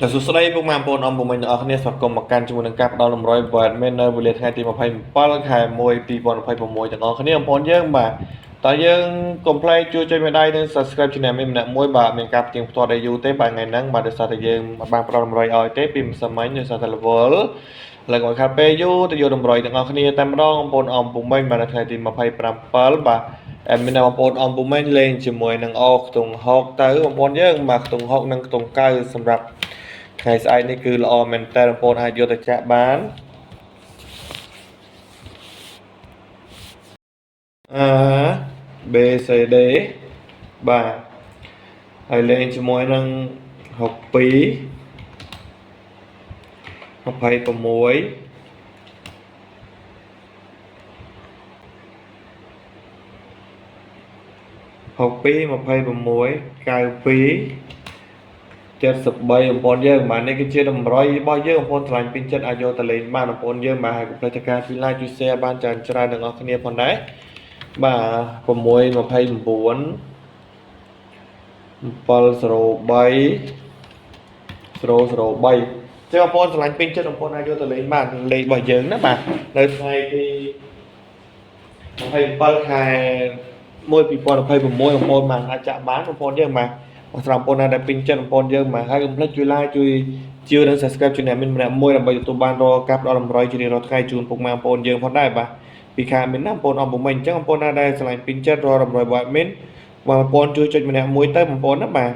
ចាសួស្តីពុកម៉ែបងប្អូនអមពុំមិញទាំងអស់គ្នាស្វាគមន៍មកកាន់ជាមួយនឹងការផ្ដល់តម្រុយវត្តមាននៅវេលាថ្ងៃទី27ខែ1 2026ទាំងអស់គ្នាបងប្អូនយើងបាទតើយើងកុំភ្លេចជួយចុចមេដៃនិង Subscribe Channel មានម្នាក់មួយបាទមានការផ្ទៀងផ្ទាត់ឲ្យយូរទេបាទថ្ងៃហ្នឹងបាទដោយសារតែយើងបានផ្ដល់តម្រុយឲ្យទេពីម្សិលមិញដោយសារតែ level ឡើងឲ្យខាត់ពេលយូរទៅយកតម្រុយទាំងអស់គ្នាតែម្ដងបងប្អូនអមពុំមិញបាទនៅថ្ងៃទី27បាទអែមីនបងប្អូនអមពុំមិញលេងជាមួយនឹងអូខ្ទង់6ទៅបងប្អូនយើងបាទខ្ទង់6និងខ្ទង់9សម្រាប់ ថ្ងៃស្អែកនេះគឺល្អមែនតើបងប្អូនអាចយកទៅចាក់បានអឺ B C D បាទហើយលេងជាមួយនឹង62 26 62 26 92 73បងប្អូនយើងបាទនេះគឺជាតម្រុយរបស់យើងបងប្អូនឆ្លាញ់ពេញចិត្តអាចយកទៅលេងបានបងប្អូនយើងបាទហើយកុំភ្លេចធ្វើការជួយ like ជួយ share បានច្រើនច្រើនទាំងអស់គ្នាផងដែរបាទ6 29 703 003ចឹងបងប្អូនឆ្លាញ់ពេញចិត្តបងប្អូនអាចយកទៅលេងបានលេងរបស់យើងណាបាទនៅថ្ងៃទី27ខែ1 2026បងប្អូនបានអាចចាក់បានបងប្អូនយើងបាទបងស្រាប់បងប្អូនណាដែលពេញចិត្តបងប្អូនយើងបាទហើយកុំភ្លេចជួយ like ជួយជាវនិង Subscribe ជួយអ្នកមានម្នាក់មួយដើម្បីទទួលបានរាល់ការផ្ដល់តម្រុយជារៀងរាល់ថ្ងៃជូនពុកម៉ែបងប្អូនយើងផងដែរបាទពីខាងមានណាបងប្អូនអរពុំមិញអញ្ចឹងបងប្អូនណាដែលឆ្លាញ់ពេញចិត្តរាល់តម្រុយរបស់ admin បងប្អូនជួយចុចម្នាក់មួយទៅបងប្អូនណាបាទ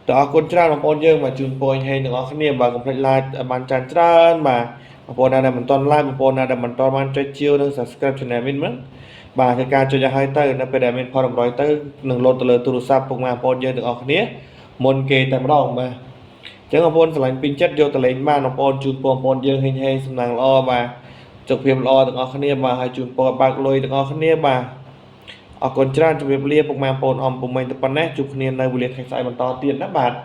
តើអរគុណច្រើនបងប្អូនយើងបាទជូនពរឲ្យហេងទាំងអស់គ្នាបាទកុំភ្លេច like ឲ្យបានច្រើនច្រើនបាទបងប្អូនណាដែលមិនទាន់ like បងប្អូនណាដែលមិនទាន់បានចុចជាវនិង Subscribe Channel មានហ្នឹងបាទធ្វើការចុចឲ្យហើយទៅនៅពេលដែលមានផលតម្រុយទៅនឹងលោតទៅលើទូរស័ព្ទពុកម៉ែបងប្អូនយើងទាំងអស់គ្នាមុនគេតែម្ដងបាទអញ្ចឹងបងប្អូនស្រឡាញ់ពេញចិត្តយកទៅលេងបានបងប្អូនជូនពរបងប្អូនយើងហេងហេងសំណាងល្អបាទសុខភាពល្អទាំងអស់គ្នាបាទហើយជូនពរបើកលុយទាំងអស់គ្នាបាទអរគុណច្រើនជម្រាបលាពុកម៉ែបងប្អូនអមពុំមិញទៅប៉ុណ្ណេះជួបគ្នានៅវេលាថ្ងៃស្អែកបន្តទៀតណាបាទ។